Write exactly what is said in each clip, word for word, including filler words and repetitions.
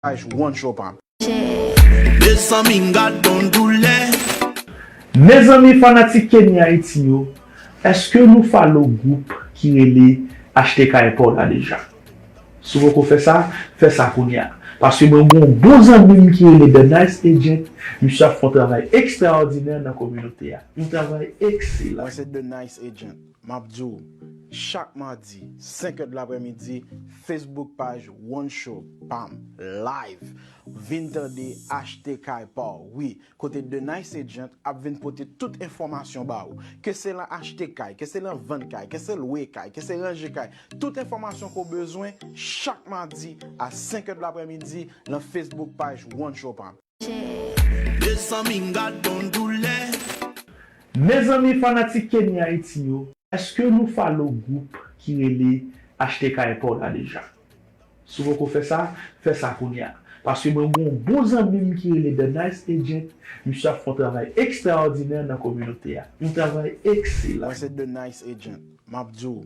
paj One Show pa m. Mezanmi, m gad yon doulè. Mezanmi fanatik Kenny Haiti yo, èske nou follow gwoup ki rele Achte Kay Paw la deja? Si w poko fè sa, fè sa kounye a. Paske mwen gen yon bon zanmi m ki rele The Nice Agent, misye ap fè yon travay ekstraòdinè nan kominote a. Yon travay ekselan. Mwen se The Nice Agent. M ap di w, chak madi, senk è de laprèmidi, Facebook paj One Show pa m live. Vin tande Achte Kay Paw, wi, kote The Nice Agent ap vin pote tout enfòmasyon ba ou. Ke se lan achte kay, ke se lan vann kay, ke se lwe kay, ke se ranje kay. Tout enfòmasyon ke w bezwen chak madi a senk è de laprèmidi lan Facebook paj One Show pa m. Mezanmi, m gad yon doulè. Mezanmi fanatik Kenny Haiti yo, èske nou follow gwoup ki rele Achte Kay Paw la deja? Si w poko fè sa, fè sa kounye a. Paske mwen gen yon bon zanmi m ki rele The Nice Agent, misye ap fè yon travay ekstraòdinè nan kominote a. Yon travay ekselan. Mwen se The Nice Agent. M ap di w,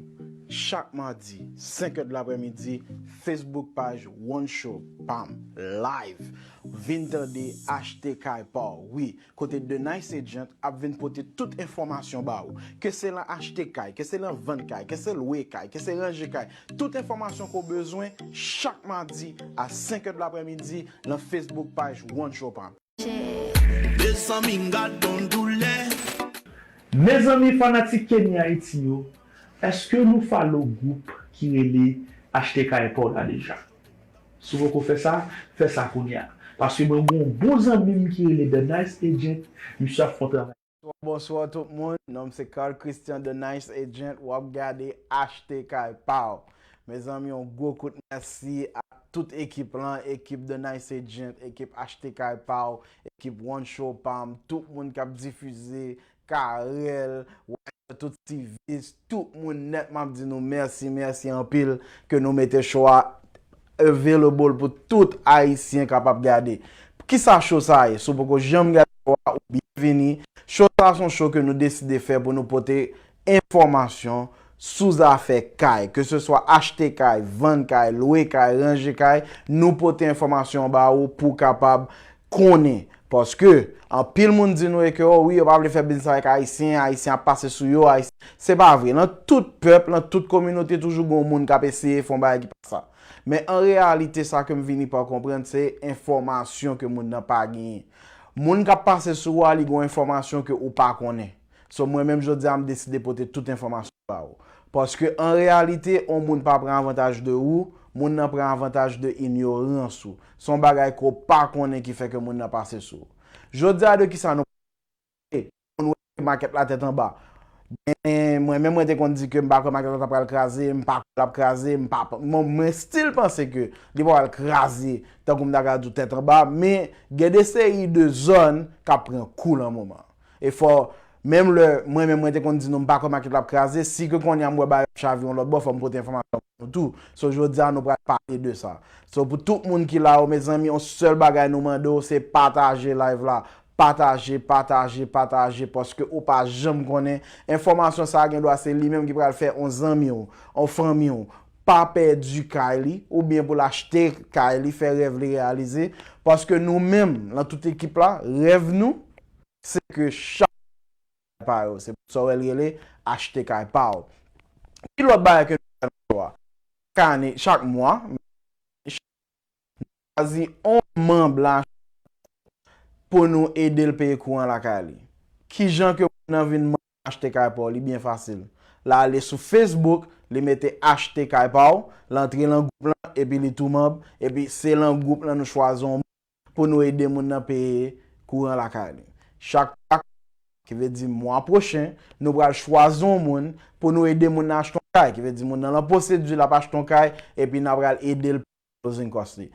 chak madi, senk è de laprèmidi, Facebook paj One Show pa m live. Vin tande Achte Kay Paw, wi, kote The Nice Agent ap vin pote tout enfòmasyon ba ou. Ke se lan achte kay, ke se lan vann kay, ke se lwe kay, ke se ranje kay. Tout enfòmasyon ke w bezwen chak madi a senk è de laprèmidi lan Facebook paj One Show pa m. Mezanmi, m gad yon doulè. Mezanmi fanatik Kenny Haiti yo, èske nou follow gwoup ki rele Achte Kay Paw la deja? Si w poko fè sa, fè sa kounye a. Paske mwen gen yon bon zanmi m ki rele The Nice Agent, misye ap fè yon travay. Bonswa, bonswa tout moun. Non m se Carl Christian The Nice Agent. W ap gade Achte Kay Paw. Mezanmi, yon gwo kout mèsi a tout ekip lan, ekip The Nice Agent, ekip Achte Kay Paw, ekip One Show pa m, tout moun k ap difize, Karel, Walter, tout Tivis, tout moun nèt m ap di nou mèsi, mèsi anpil ke nou mete show a available pou tout Ayisyen kapab gade. Kisa show sa ye? Si w poko janm gade show a, ou byenvini. Show sa se yon show ke nou deside fè pou nou pote enfòmasyon sou zafè kay, ke se swa achte kay, vann kay, lwe kay, ranje kay, nou pote enfòmasyon ba ou pou w kapab konnen. Paske anpil moun di nou e ke, o wi, yo pa vle fè biznis avèk Ayisyen, Ayisyen ap pase sou yo, Ayisyen. Se pa vre. Nan tout pèp, nan tout kominote, toujou gen yon moun k ap eseye fè yon bagay ki pa sa. Men an reyalite, sa ke m vini pa konprann, se enfòmasyon ke moun nan pa genyen. Moun k ap pase sou ou a, li gen yon enfòmasyon ke ou pa konnen. So, mwen menm, jodi a, m deside pote tout enfòmasyon ba ou. Paske, an reyalite, yon moun pa pran avantaj de ou, moun nan pran avantaj de inyorans ou. Se yon bagay ke w pa konnen ki fè ke moun nan pase sou ou. Jodi a, de kisa nou pale? Moun wè ke makèt la tèt anba. Gen, mwen menm, mwen te konn di ke m pa kwè makèt la ta pral kraze, m pa kwè l ap kraze, m pa, mwen, mwen still panse ke li pa pral kraze, tankou m ta ka di w tèt anba, men gen de seri de zòn k ap pran kou lan moman. E fò, menm lè mwen menm mwen te konn di nou m pa kwè makèt la ap kraze, si ke kounye a m wè bagay ap chavire yon lòt bò, fò m pote enfòmasyon pou nou tou. So, jodi a, nou pral pale de sa. So, pou tout moun ki la yo, mezanmi, yon sèl bagay nou mande w, se pataje live la. Pataje, pataje, pataje, paske ou pa janm konnen. Enfòmasyon sa a gen dwa se li menm ki pral fè yon zanmi w, yon fanmi w, pa pèdi kay li, oubyen pou l achte kay li, fè rèv li reyalize. Paske nou menm, lan tout ekip la, rèv nou, se ke chak pa yo, se pou sa w wè l rele achte kay pa w. Ki lòt bagay ke nou fè nan show a? Chak ane, chak mwa, chwazi yon manm la pou nou ede l peye kouran lakay li. Kijan ke moun nan vin manm achte kay pa w? Li byen fasil. L ale sou Facebook, li mete achte kay pa w, l antre lan gwoup lan, epi li tou manm, epi se lan gwoup lan nou chwazi yon moun pou nou ede moun nan peye kouran lakay li. Chak twa, ki vle di mwa pwochen, nou pral chwazi yon moun pou nou ede moun nan achte yon kay, ki vle di moun nan lan pwosedi l ap achte yon kay, epi n a pral ede l closing cost li.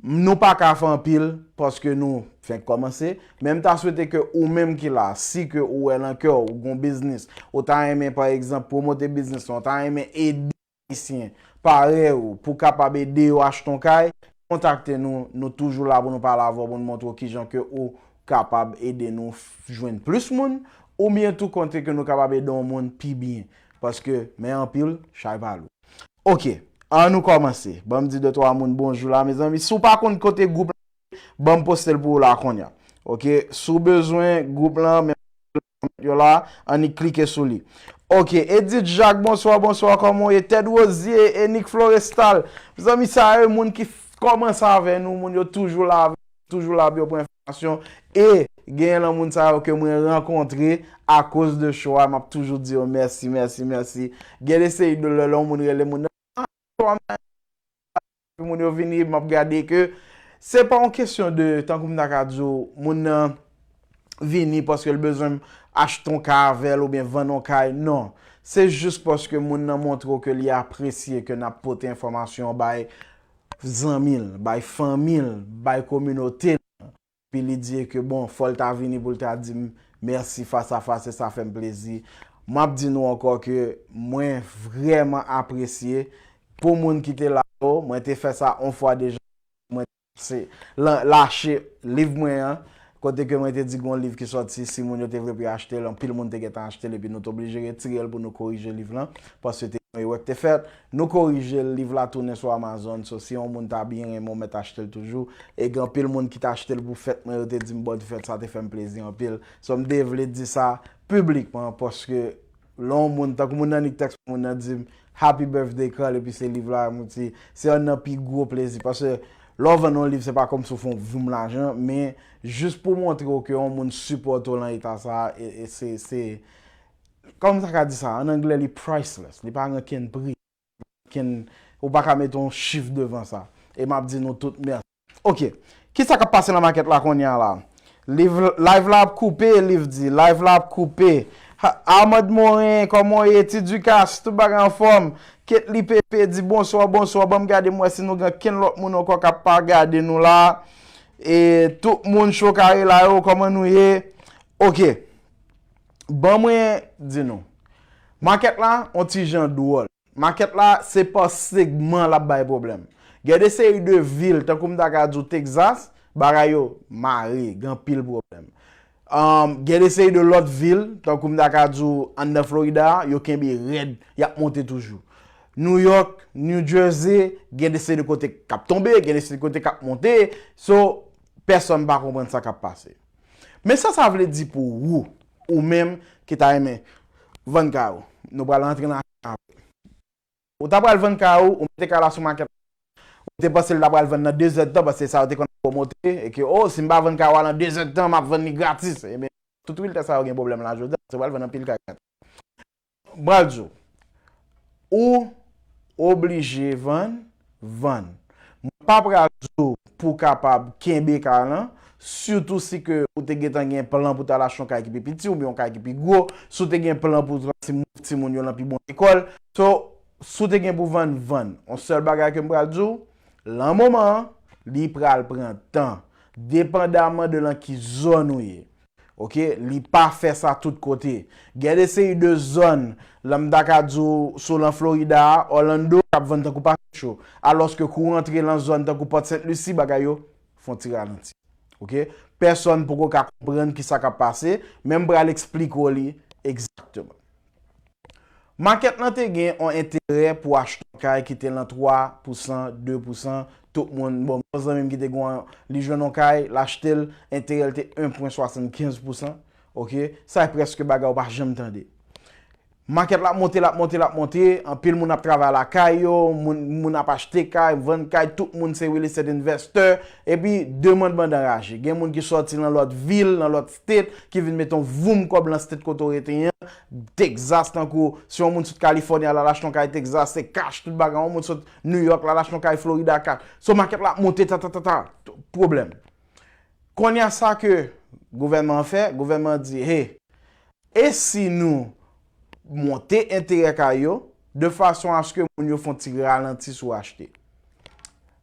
Nou pa ka fè anpil paske nou fenk kòmanse, men m ta swete ke ou menm ki la, si ke ou wè lan kè w, ou gon biznis, ou ta renmen, pa egzanp, pwomote biznis lan, ou ta renmen ede Ayisyen parèy ou pou kapab ede yo achte yon kay, kontakte nou, nou toujou la pou nou pale avè w, pou nou montre w kijan ke ou kapab ede nou f-, jwenn plis moun, oubyen tou kontre ke nou kapab ede yon moun pi byen, paske men anpil, chay pa lou. Oke, An nou kòmanse. Ban m di de twa moun bonjou la, mezanmi. Si w pa konn kote gwoup la, ban m poste l pou ou la kounye a. Oke, si w bezwen gwoup lan, men yo la, annik klike sou li. Oke, Edith Jacques, bonswa, bonswa, kòman w ye? Ted Rosier, Enik Florestal. Mezanmi, sa yo, moun ki f- kòmanse avè nou, moun yo toujou la avè toujou la pou yo pran enfòmasyon. E genyen nan moun sa yo ke mwen rankontre akoz de show a, m ap toujou di yo mèsi, mèsi, mèsi. Gen de seri de lè, lè yon moun rele moun nan, moun yo vini, m ap gade ke se pa yon kesyon de, tankou m ta ka di w, moun nan vini paske l bezwen m achte yon kay avè l oubyen vann yon kay. Non. Se jis paske moun nan montre w ke li apresye ke n ap pote enfòmasyon bay zanmi l, bay fanmi l, bay kominote l. Epi li di ke, bon, fò l ta vini pou l ta di m mèsi fas a fas, e sa fè m plezi. M ap di nou ankò ke mwen vrèman apresye pou moun ki te la yo, mwen te fè sa yon fwa deja, mwen se la- lache liv mwen an, kote ke mwen te di gon liv ki sòti, si moun yo te vle pou yo achte l, anpil moun te gentan achte l, epi nou te oblije retire l pou nou korije liv lan, paske te gen yon erè ki te fèt. Nou korije l, liv la tounen sou Amazon, so si yon moun ta byen renmen, w mèt achte l toujou. E gen anpil moun ki t achte l pou fèt mwen, yo te di m bòn fèt, sa te fè m plezi anpil. So m te vle di sa piblikman, paske lè yon moun, tankou moun nan nik tèks, moun nan di m, "Happy birthday, Carl," epi se liv la, mwen di, se youn nan pi gwo plezi. Paske lè w vann yon liv, se pa kòmsi w fè yon voum lajan, men jis pou montre w ke yon moun sipòte w lan eta sa, e, e se, se, kòman sa ka di sa? An anglè, li priceless, li pa gen okenn pri. Okenn, ou pa ka mete yon chif devan sa. E m ap di nou tout mèsi. Oke. Kisa k ap pase nan makèt la kounye a la? Live, live la ap koupe, live di. Live la ap koupe. Ha- Armand Morin, kòman w ye? Ti Ducasse, tout bagay anfòm. Ketly Pepe di bonswa, bonswa. Ban m gade, m wè si nou gen kenn lòt moun ankò k ap pa gade nou la. E tout moun cho kare la yo, kòman nou ye? Oke. Ban mwen di nou. Makèt la, on ti jan dwòl. Makèt la, se pa segman l ap bay pwoblèm. Gen de seri de vil, tankou m ta ka di w Texas, bagay yo mare, gen anpil pwoblèm. Um, gen de seri de lòt vil, tankou m ta ka di w anndan Florida, yo kenbe rèd, y ap monte toujou. New York, New Jersey, gen de seri de kote k ap tonbe, gen de seri de kote k ap monte. So, pèsonn pa konprann sa k ap pase. Men sa sa vle di pou ou, ou menm ki ta renmen vann kay ou. Nou pral rantre nan Ou ta pral vann kay ou, ou mete kay la sou makèt. Ou te panse l ta pral vann nan de zèdtan, paske sa yo te konn ap pwomote, e ke, oh, si m pa vann kay ou a nan de zèdtan, m ap vann li gratis. Ebyen, tout realtè sa yo gen pwoblèm la jodi a, se pral vann anpil kay gratis. M pral di w, ou oblije vann, vann. Mwen pa pral di w pou w kapab kenbe kay lan, sitou si ke ou te gentan gen plan pou w t al achte yon kay ki pi piti oubyen yon kay ki pi gwo, si w te gen plan pou w timoun, timoun yo nan pi bon lekòl. So, si w te gen pou vann, vann. Yon sèl bagay ke m pral di w, lan moman an, li pral pran tan. Depandaman de lan ki zòn ou ye. Oke, li pa fè sa tout kote. Gen de seri de zòn, lan m ta ka di w, sou lan Florida a, Orlando, k ap vann tankou pate cho. Alòske kou w rantre lan zòn tankou Port Saint Lucie, bagay yo fè yon ti ralanti. Oke? Pèsonn poko ka konprann kisa k ap pase, men m pral eksplike w li egzakteman. Makèt lan te gen yon enterè pou achte yon kay ki te lan twa pousan, de pousan, tout moun. Bon, yon zanmi m ki te gen yon, li jwenn yon kay, l achte l, enterè l te en pwen swasannkenz pousan. Oke? Sa e prèske bagay ou pa janm tande. Makèt la ap monte, l ap monte, l ap monte. Anpil moun ap travay lakay yo, moun, moun ap achte kay, vann kay, tout moun se real estate investor. Epi, demann bann anraje. Gen moun ki sòti nan lòt vil, nan lòt state, ki vin mete yon voum kòb lan state kote w rete an. Texas, tankou, si yon moun sot California, l al achte yon kay Texas, se cash, tout bagay. Yon moun sot New York, l al achte yon kay Florida, cash. So, makèt la ap monte, ta, ta, ta, ta, pwoblèm. Kounye a sa ke gouvènman an fè, gouvènman an di, hey, e si nou monte enterè kay yo, de fason aske moun yo fè yon ti ralanti sou achte.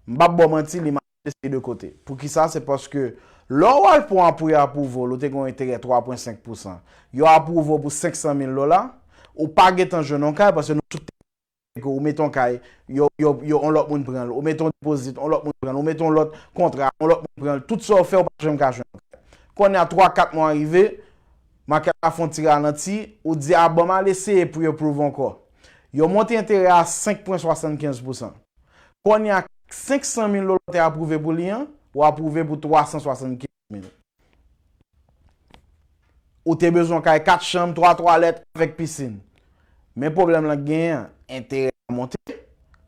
M p ap ba w manti, li mache de seri de kote. Poukisa? Se paske lè w al pran pou yo apwouve w, ou te gen yon enterè twa pwen senk pousan. Yo apwouve w pou senk san mil dola, ou pa gentan jwenn yon kay, paske nou tout ke ou mete yon kay, yo, yo, yo, yon lòt moun pran l. Ou mete yon depozit, yon lòt moun pran l. Ou mete yon lòt kontra, yon lòt moun pran l. Tout sa w fè, ou pa janm ka jwenn yon kay. Kounye a, twa, kat mwa rive, makèt la fè yon ti ralanti, ou di, a, ban m al eseye pre-approve ankò. Yo monte enterè a senk pwen swasannkenz pousan. Kounye a, senk san mil dola w te apwouve pou li an, ou apwouve pou twa san swasannkenz mil. Ou te bezwen yon kay kat chanm, twa twalèt avèk pisin. Men pwoblèm lan k genyen an, enterè a monte,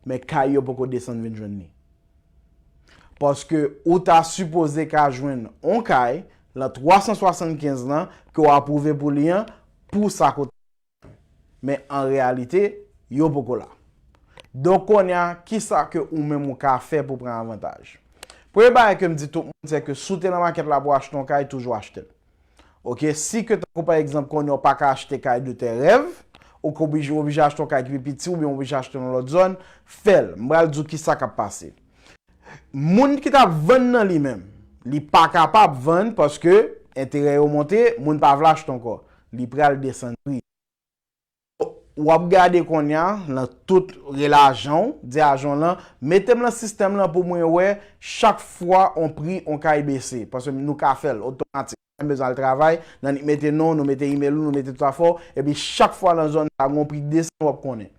men kay yo poko desann vin jwenn li. Paske ou ta sipoze ka jwenn yon kay lan twa san swasannkenz lan ke w apwouve pou li an pou sa kote. Men an reyalite, yo poko la. Donk kounye a, kisa ke ou menm ou ka fè pou pran avantaj? Premye bagay ke m di tout moun, se ke si w te nan makèt la pou achte yon kay, toujou achte l. Oke, si ke tankou pa egzanp kounye a w pa ka achte kay de tè rèv, ou ka oblije, oblije achte yon kay ki pi piti oubyen oblije achte nan lòt zòn, fè l. M pral di w kisa k ap pase. Moun ki t ap vann nan li menm, li pa kapab vann paske enterè yo monte, moun pa vle achte ankò. Li pral desann pri. W ap gade kounye a, lan tout rele ajan w, di ajan w lan, mete m lan sistèm lan pou mwen wè chak fwa on pri on kay bese. Paske nou ka fè l otomatik. M bezwen al travay, nan li mete non, nou mete imel ou, nou mete tout afè w, epi chak fwa lan zòn sa, gon pri k desann, w ap konnen.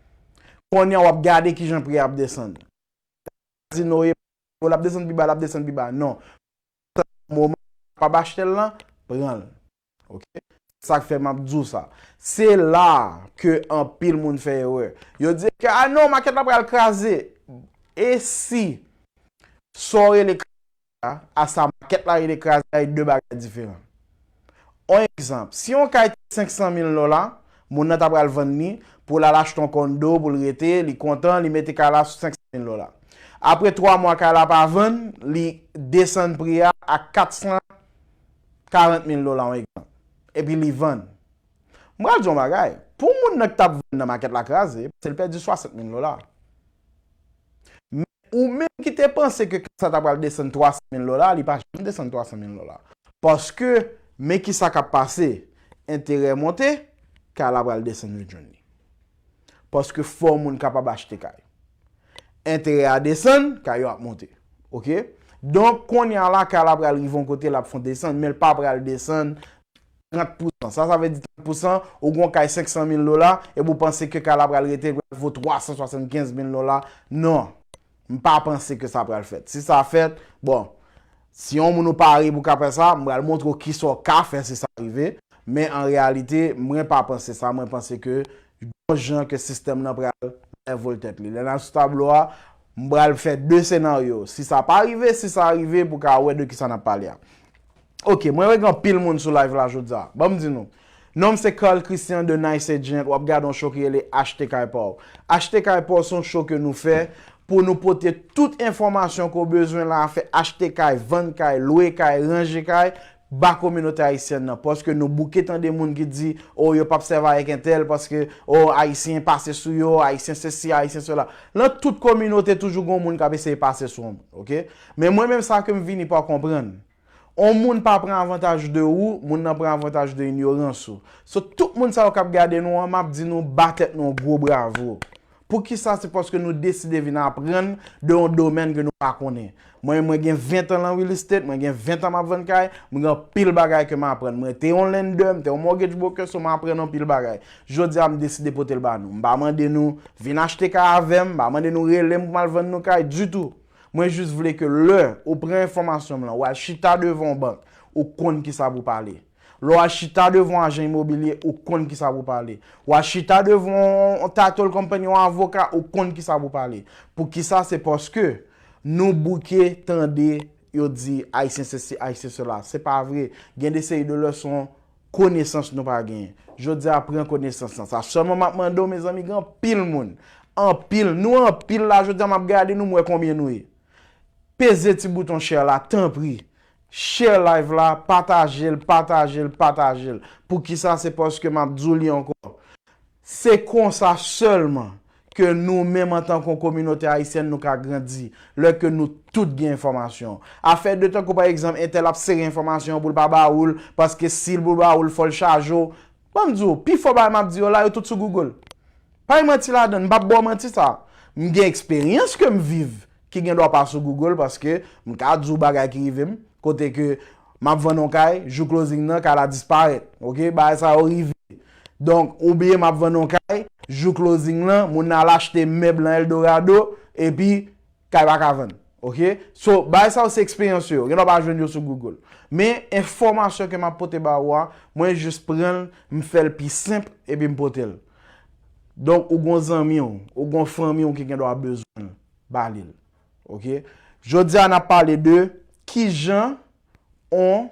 Kounye a, w ap gade kijan pri a ap desann. Di Noye, l ap desann pi ba, l ap desann pi ba. Non. Moman w ap achte l lan, pran l. Oke? Sa k fè m ap di w sa. Se la ke anpil moun fè erè. Yo di ke, a non, makèt la pral kraze. E si sa w rele kraze a, a sa makèt la rele kraze a, e de bagay diferan. On egzanp, si yon kay te senk san mil dola, moun nan ta pral vann li pou l al achte yon kondo, pou l rete, li kontan, li mete kay la sou senk san mil dola. Apre twa mwa, kay la pa vann, li desann pri a a kat san karant mil dola, on egzanp. Epi li vann. M pral di yon bagay. Pou moun nan ki t ap vann nan makèt la kraze, se l pèdi swasant mil dola. Men ou menm ki te panse ke kay sa ta pral desann twa san mil dola, li pa janm desann twa san mil dola. Paske, men kisa k ap pase, enterè monte, kay la pral desann vin jwenn li. Paske fò moun kapab achte kay. Enterè a desann, kay yo ap monte. Oke? Donk, kounye a la, kay la pral rive yon kote, l ap fè yon desann, men l pa pral desann trant pousan. Sa, sa vle di trant pousan, ou gon kay senk san mil dola, epi ou panse ke kay la pral rete, pral vo twa san swasannkenz mil dola. Non. M pa panse ke sa pral fèt. Si sa fèt, bon, si yon moun ou pare pou ka fè sa, m pral montre w kisa w ka fè si sa rive. Men an reyalite, mwen pa panse sa. Mwen panse ke gon jan ke sistèm nan pral lè vòl tèt li. Lè n al sou tablo a, m pral fè de senaryo. Si sa pa rive, si sa rive, pou ka wè de kisa n ap pale a. Oke, mwen wè gen anpil moun sou live la jodi a. Ban m di nou. Non m se Carl Christian de Nice Agent, w ap gade yon show ki rele Achte Kay Pa W. Achte Kay Pa W se yon show ke nou fè pou nou pote tout enfòmasyon ke w bezwen lan afè achte kay, vann kay, lwe kay, ranje kay, ba kominote ayisyèn nan. Paske nou bouke tande moun ki di, o, yo p ap sèvi avèk entèl, paske, o, ayisyen pase sou yo, ayisyen sesi, ayisyen sela. Lan tout kominote, toujou gon moun k ap eseye pase sou yon moun, oke? Men mwen menm sa ke m vini pa w konprann. On moun pa pran avantaj de ou, moun nan pran avantaj de inyorans ou. So, tout moun sa yo k ap gade nou an, m ap di nou ba tèt nou yon gwo bravo. Poukisa? Se paske nou deside vin aprann de yon domèn ke nou pa konnen. Mwen, mwen gen ven tan lan real estate, mwen gen ven tan m ap vann kay, mwen gen anpil bagay ke m aprann. Mwen te yon lender, m te yon mortgage broker, so m aprann anpil bagay. Jodi a, m deside pote l ba nou. M pa mande nou vin achte kay avè m, m pa mande nou rele m pou m al vann nou kay ditou. Mwen jis vle ke lè ou pran enfòmasyon m lan, ou al chita devan yon bank, ou konn kisa pou pale. Lè w al chita devan yon ajan imobilye, ou konn kisa pou pale. W al chita devan yon title company, yon avoka, ou konn kisa pou pale. Poukisa? Se paske nou bouke tande yo di Ayisyen sesi, Ayisyen sela. Se pa vre. Gen de seri de lèson konesans nou pa genyen. Jodi a, pran konesans lan. Sa sèlman m ap mande w, mezanmi, gen anpil moun. Anpil. Nou anpil la, jodi a, m ap gade nou, m wè konbyen nou ye. Peze ti bouton share la, tanpri. Share live la, pataje l, pataje l, pataje l. Poukisa? Se paske m ap di w li ankò. Se konsa sèlman ke nou menm antanke yon kominote ayisyèn nou ka grandi, lè ke nou tout gen enfòmasyon. Afè de tankou pa egzanp entèl ap sere enfòmasyon pou l pa ba ou l, paske si l pou l ba ou l fò l chaje w. Ban m di w, pifò bagay m ap di yo la, yo tout sou Google. Pa gen manti ladan l, m p ap ba w manti sa. M gen eksperyans ke m viv ki gen dwa pa sou Google paske m ka di w bagay ki rive m, kote ke m ap vann yon kay, jou closing nan, kay la disparèt. Oke, bagay sa yo rive. Donk, oubyen m ap vann yon kay, jou closing lan, moun nan al achte mèb lan Eldorado, epi kay pa ka vann. Oke? So, bagay sa yo se eksperyans yo. Ou gen dwa pa jwenn yo sou Google. Men, enfòmasyon ke m ap pote ba ou a, mwen jis pran l, m fè l pi senp, epi m pote l. Donk, ou gon zanmi w, ou gon fanmi w ki gen dwa bezwen l, ba li l. Oke? Jodi a, n ap pale de kijan on,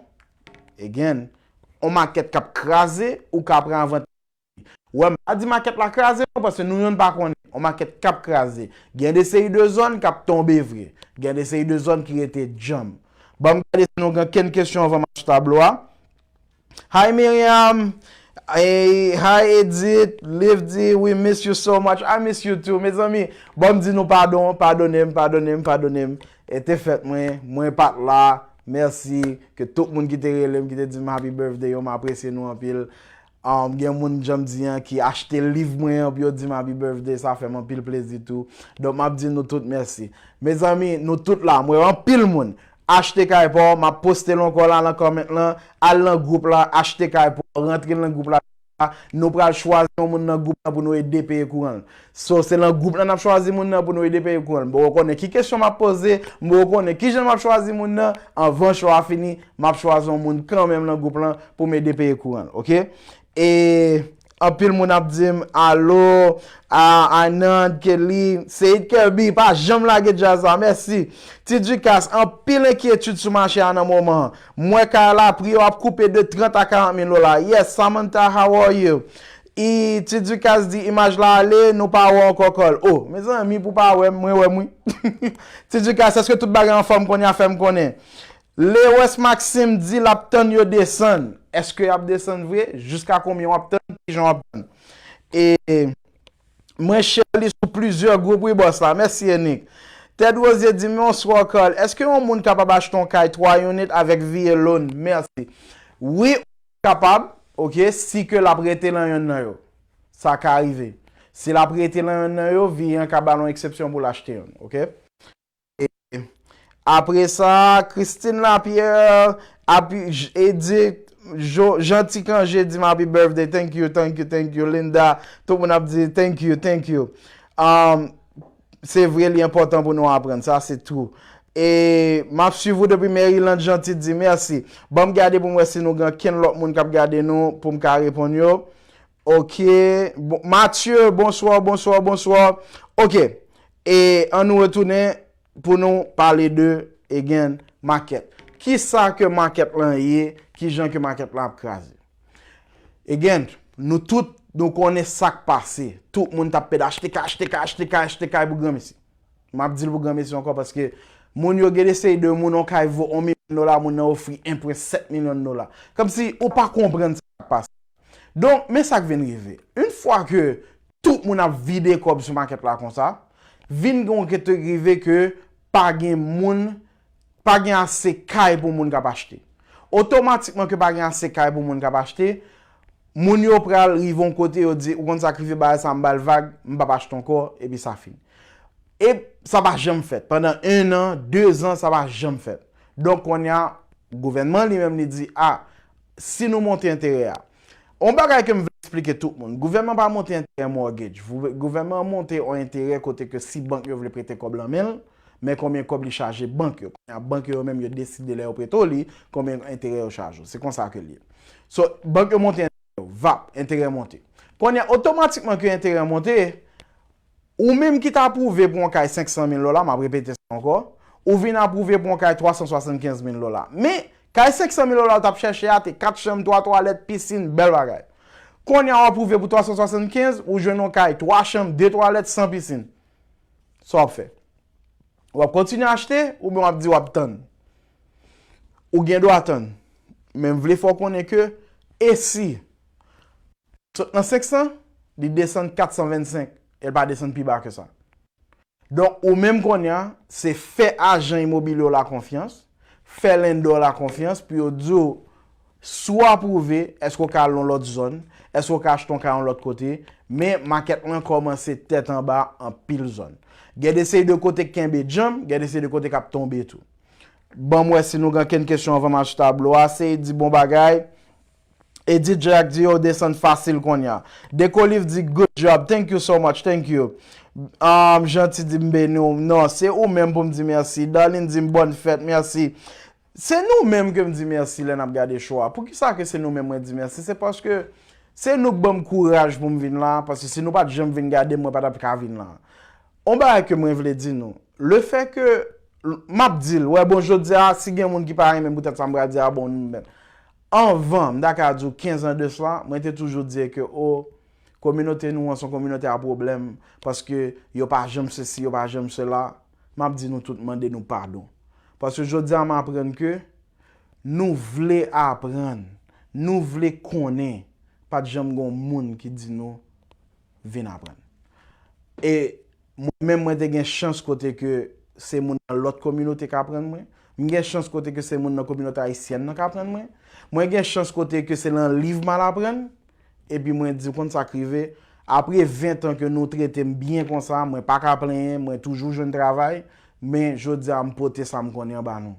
again, on makèt k ap kraze, ou ka pran avantaj. Wè, m pa di makèt la kraze non, paske nou youn pa konnen. On makèt k ap kraze. Gen de seri de zòn k ap tonbe vre. Gen de seri de zòn ki rete djanm. Ban m gade si nou gen kenn kesyon anvan m achte tablo a. Hi Miriam. Hey, hi Edith. Liv di, we miss you so much. I miss you too. Mezanmi, ban m di nou padon, padone m, padone m, padone m. E te fèt mwen, mwen pa t la. Mèsi ke tout moun ki te rele m, ki te di m happy birthday yo, m apresye nou anpil. Um, gen moun, jan m di an, ki achte liv mwen an pou yo di m happy birthday, sa fè m anpil plezi tou. Donk, m ap di nou tout mèsi. Mezanmi, nou tout la, m wè anpil moun achte kay pa w, m ap poste l ankò la nan comment lan, al nan gwoup la, achte kay pa w, rantre nan gwoup la, nou pral chwazi yon moun nan gwoup lan pou nou ede peye kouran l. So, se nan gwoup lan n ap chwazi moun nan pou nou ede peye kouran l. M poko konnen ki kesyon m ap poze, m poko konnen kijan m ap chwazi moun nan, anvan show a fini, m ap chwazi yon moun kanmenm nan gwoup lan pou m ede peye kouran l, oke? E anpil moun ap di m, alo, a, Anand, Kelly, Seid Kirby, pa janm lage djaz la, mèsi. Ti Ducasse, anpil enkyetid sou mache a nan moman an. M wè kay la, pri yo ap koupe de trant a karant mil dola. Yes, Samantha, how are you? E Ti Ducasse di, imaj la ale, nou pa wè ankò kòl. Oh, mezanmi, pou pa wè m, mwen wè m wi. Ti Ducasse, èske tout bagay anfòm kounye a, fè m konnen? Lewes Maxime di l ap tann yo desann. Èske y ap desann vre? Jiska konbyen w ap tann? Kijan w ap tann? E mwen share li sou plizyè gwoup wi bòs la. Mèsi Enik. Ted Rosier di, bonswa Carl. Èske yon moun kapab achte yon kay twa unit avèk V A loan? Mèsi. Wi, ou kapab, oke, si ke l ap rete lan yonn nan yo. Sa ka rive. Si l ap rete lan yonn nan yo, V A an ka ba l yon eksepsyon pou l achte yonn, oke? Apre sa, Christine Lapierre, api, j-, e di, jo-, Janti Kanje di m happy birthday, thank you, thank you, thank you, Linda, tout moun ap di thank you, thank you. Um, se vre, li enpòtan pou nou aprann, sa se true. E m ap swiv ou depi Maryland, Janti di mèsi. Ban m gade pou m wè si nou gen kenn lòt moun k ap gade nou pou m ka reponn yo. Ok. Bon, Mathieu, bonswa, bonswa, bonswa. Ok. E ann nou retounen pou nou pale de, again, makèt. Kisa ke makèt lan ye? Kijan ke makèt lan ap kraze? Again, nou tout, nou konnen sa k pase. Tout moun t ap pede achte kay, achte kay, achte kay, achte kay pou granmesi. M ap di l pou granmesi ankò paske moun yo gen de seri de moun, yon kay vo yon milyon dola, moun nan ofri en pwen sèt milyon dola. Kòmsi ou pa konprann sa k ap pase. Donk, men sa k vin rive. Yon fwa ke tout moun ap vide kòb sou makèt la konsa, vin gen yon kote rive ke pa gen moun, pa gen ase kay pou moun k ap achte. Otomatikman ke pa gen ase kay pou moun k ap achte, moun yo pral rive yon kote yo di, ou konn sa k rive bagay sa, m ba l vag, m p ap achte ankò, epi sa fini. E sa pa janm fèt. Pandan en an, de zan, sa pa janm fèt. Donk, kounye a, gouvènman li menm li di, a, si nou monte enterè a. Yon bagay ke m vle eksplike tout moun. Gouvènman pa monte enterè mortgage. Vou-, gouvènman monte yon enterè kote ke si bank yo vle prete kòb lan men l, men konbyen kòb li chaje bank yo. Kounye a, bank yo menm yo deside lè yo prete w li, konbyen enterè yo chaje w. Se konsa ke l ye. So, bank yo monte enterè yo, vap, enterè monte. Kounye a, otomatikman ke enterè monte, ou menm ki t apwouve pou yon kay senk san mil dola, m ap repete sa ankò, ou vin apwouve pou yon kay twa san swasannkenz mil dola. Men, kay senk san mil dola ou t ap chèche a te kat chanm, twa twalèt, pisin, bèl bagay. Kounye a, w apwouve pou twa san swasannkenz, ou jwenn yon kay twa chanm, de twalèt, san pisin. Sa w ap fè? W ap kontinye achte, oubyen w ap di w ap tann? Ou gen dwa tann. Men m vle fè w konnen ke, e si sot nan senk san, li desann kat san vennsenk, e l pa desann pi ba ke sa. Donk, ou menm kounye a, se fè ajan imobilye w la konfyans, fè lender w la konfyans pou yo di w si w apwouve, èske w ka al yon lòt zòn, èske w ka achte yon kay yon lòt kote, men makèt lan kòmanse tèt anba anpil zòn. Gen de seri de kote k kenbe djanm, gen de seri de kote k ap tonbe tou. Ban m wè si nou gen kenn kesyon anvan m al sou tablo a. Seyid di bon bagay. Edith Jacques di yo desann fasil kounye a. Dekoliv di good job, thank you so much, thank you. Um, Janti di m beni w. Non, se ou menm pou m di mèsi. Darlene di m bòn fèt, mèsi. Se nou menm ke m di mèsi lè n ap gade show a. Poukisa ke se nou menm mwen di mèsi? Se paske se nou k ban m kouraj pou m vin la, paske si nou pa t janm vin gade m, mwen pa t ap ka vin la. On bagay ke mwen vle di nou, le fè ke, m ap di l, wè, bon, jodi a, si gen moun ki pa renmen m poutèt sa m pral di a, bon, nou menm. Anvan, m ta ka di w kenz an de sla, mwen te toujou di ke, o, kominote nou an se yon kominote a pwoblèm, paske yo pa janm sesi, yo pa janm sela. M ap di nou tout, mande nou padon. Paske jodi a, m aprann ke nou vle aprann, nou vle konnen, pa t janm gen yon moun ki di nou vin aprann. E mwen menm, mwen te gen chans kote ke se moun nan lòt kominote k aprann mwen. M gen chans kote ke se moun nan kominote ayisyèn nan k aprann mwen. Mwen gen chans kote ke se nan liv m al aprann. Epi mwen di, ou konn sa k rive? Apre ven tan ke nou trete m byen konsa, mwen pa ka plenyen, mwen toujou jwenn travay. Men jodi a, m pote sa m konnen anba nou.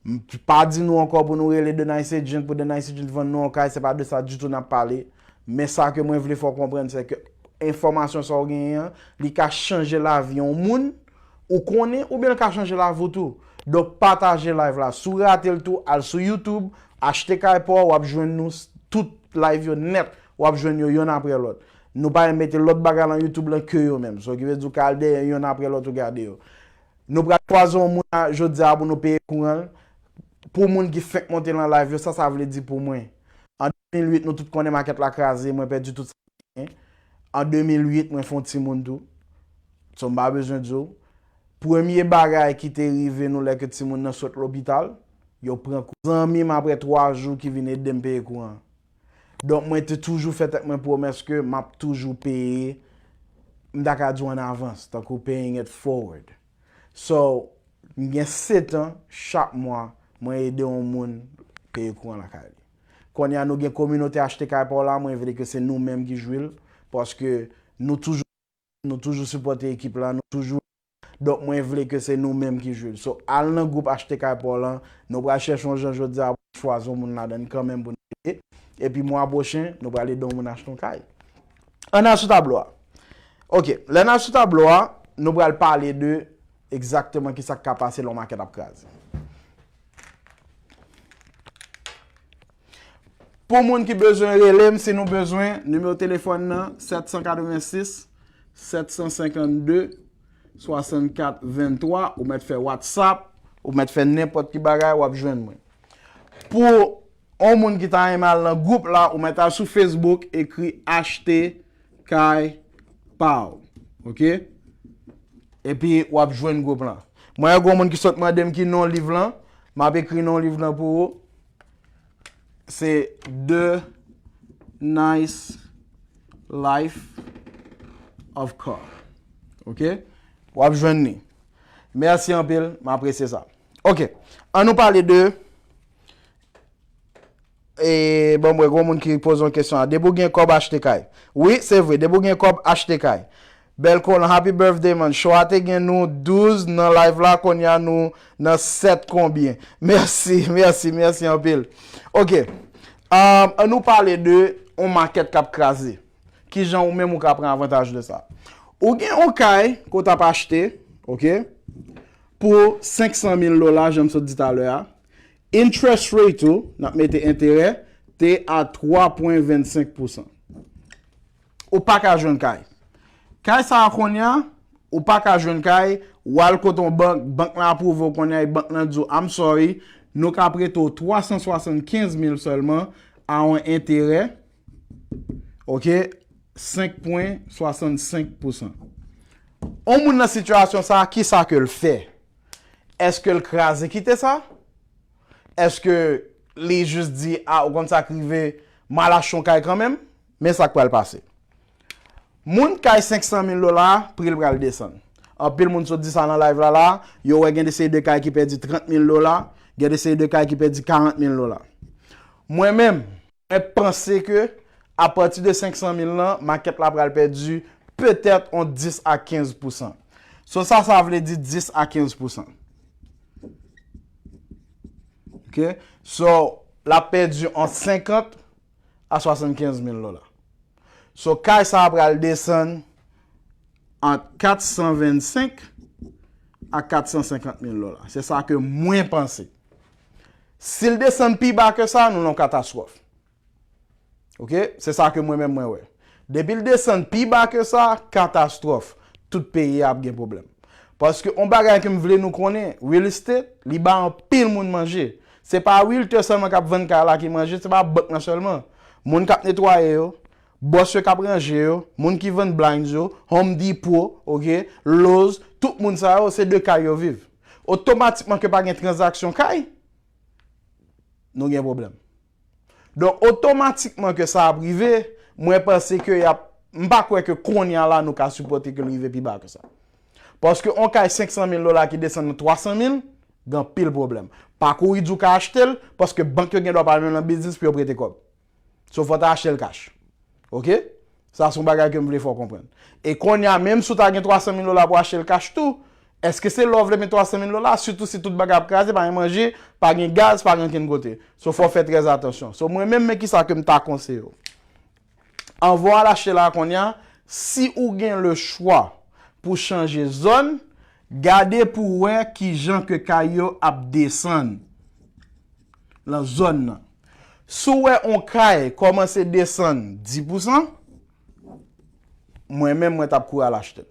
M pa di nou ankò pou nou rele The Nice Agent, pou The Nice Agent vann nou yon kay, se pa de sa ditou n ap pale. Men sa ke mwen vle fè w konprann, se ke enfòmasyon sa w genyen an, li ka chanje lavi yon moun ou konnen, oubyen l ka chanje lavi w tou. Donk, pataje live la. Si w rate l tou, al sou YouTube, achte kay pa w, w ap jwenn nou s-, tout live yo nèt, w ap jwenn yo yonn apre lòt. Nou pa mete lòt bagay nan YouTube lan ke yo menm. So, ki vle di w ka al dèyè yonn apre lòt ou gade yo. Nou pral chwazi yon moun a, jodi a pou nou peye kouran l. Pou moun ki fenk monte nan live yo, sa sa vle di pou mwen. An de mil uit, nou tout konnen makèt la kraze, mwen pèdi tout sa m genyen. An de mil uit, mwen fè yon timoun tou. So, m pa bezwen di w. Premye bagay ki te rive nou lè ke timoun nan sot lopital, yo pran kou. Zanmi m apre twa jou ki vin ede m peye kouran. Donk, mwen te toujou fè tèt mwen pwomès ke m ap toujou peye, m ta ka di w an avans, tankou paying it forward. So, m gen sèt an, chak mwa, mwen ede yon moun peye kouran lakay li. Kounye a, nou gen kominote achte kay pa w la, mwen vle ke se nou menm ki jwi l, paske nou toujou, nou toujou sipòte ekip la, nou toujou. Donk, mwen vle ke se nou menm ki jwi l. So, al nan gwoup achte kay pa w lan, nou pral chèche yon jan jodi a pou chwazi yon moun ladan l kanmenm pou nou ede. Epi mwa pwochen, nou pral ede yon moun achte yon kay. Ann al sou tablo a. Ok, lè n al sou tablo a, nou pral pale de egzakteman kisa k ka pase lè yon makèt ap kraze. Pou moun ki bezwen rele m, si nou bezwen, nimewo telefòn nan, sèt san katrevensis, sèt san senkannde, swasannkat venntwa, ou mèt fè WhatsApp, ou mèt fè nenpòt ki bagay, w ap jwenn mwen. Pou yon moun ki ta renmen al nan gwoup la, ou mèt al sou Facebook, ekri achte kay pa w. Ok? Epi w ap jwenn gwoup lan. Mwen, gen yon moun ki sot mande m ki non liv lan, m ap ekri non liv lan pou ou. Se The Nice Life of Car. Ok? W ap jwenn li. Mèsi anpil, m apresye sa. Ok. Ann nou pale de E bon, mwen, gon moun ki poze yon kesyon a. Depi w gen kòb achte kay. Wi, se vre. Depi w gen kòb achte kay. Bèl Kolan, happy birthday, man. Show a te gen nou douz nan live la, kounye a nou nan sèt konbyen. Mèsi, mèsi, mèsi anpil. Ok. Um, ann nou pale de yon makèt k ap kraze. Kijan ou menm ou ka pran avantaj de sa? Ou gen yon kay ke w t ap achte, ok, pou senk san mil dola, jan m sot di talè a. Interest rate ou, n ap mete enterè, te a twa pwen vennsenk pousan. Ou pa ka jwenn kay. Kay sa a kounye a, ou pa ka jwenn kay, w al kote yon bank, bank lan apwouve w kounye a, e bank lan di w, I'm sorry, nou ka prete w twa san swasannkenz mil sèlman a yon enterè, ok, senk pwen swasannsenk pousan. Yon moun nan sitiyasyon sa a, kisa ke l fè? Èske l kraze kite sa? Èske li jis di, a, ou konn sa k rive, m al achte yon kay kanmenm? Men sa k pral pase. Moun kay senk san mil dola a, pri l pral desann. Anpil moun sot di sa nan live la, la, yo wè gen de seri de kay ki pèdi trant mil dola, gen de seri de kay ki pèdi karant mil dola. Mwen menm, mwen panse ke apati de senk san mil lan, makèt la pral pèdi petèt yon dis a kenz pousan. So, sa, sa vle di dis a kenz pousan. Ok? So, l ap pèdi ant senkant a swasannkenz mil dola. So, kay sa a pral desann ant kat san vennsenk a kat san senkant mil dola. Se sa ke mwen panse. Si l desann pi ba ke sa, nou nan yon katastwòf. Oke? Se sa ke mwen menm mwen wè. Depi l desann pi ba ke sa, katastwòf. Tout peyi a ap gen pwoblèm. Paske yon bagay ke m vle nou konnen, real estate, li ba anpil moun manje. Se pa realtor sèlman k ap vann kay la ki manje, se pa bank nan sèlman. Moun k ap netwaye yo, bòs yo k ap ranje yo, moun ki vann blinds yo, Home Depot, oke, Lowe's, tout moun sa yo, se de kay yo viv. Otomatikman ke pa gen tranzaksyon kay, nou gen pwoblèm. Donk, otomatikman ke sa ap rive, mwen panse ke y ap, m pa kwè ke kounye a la nou ka sipòte ke l rive pi ba ke sa. Paske yon kay senk san mil dola ki desann nan twa san mil, gen anpil pwoblèm. Pa kouri di w ka achte l, paske bank yo gen dwa pa menm nan biznis pou yo prete kòb. So, fò w ta achte l kach. Oke? Sa se yon bagay ke m vle fè w konprann. E kounye a, menm si w ta gen twa san mil dola pou w achte l kach tou, èske se la w vle met twa san mil dola? Sitou si tout bagay ap kraze, pa gen manje, pa gen gaz, pa gen ankenn kote. So, fò w fè trè atansyon. So, mwen menm, men kisa ke m ta konseye w. Anvan w al achte la kounye a, si ou gen le chwa pou chanje zòn, gade pou w wè kijan ke kay yo ap desann nan zòn nan. Si w wè yon kay kòmanse desann dis pousan, mwen menm, mwen t ap kouri al achte l.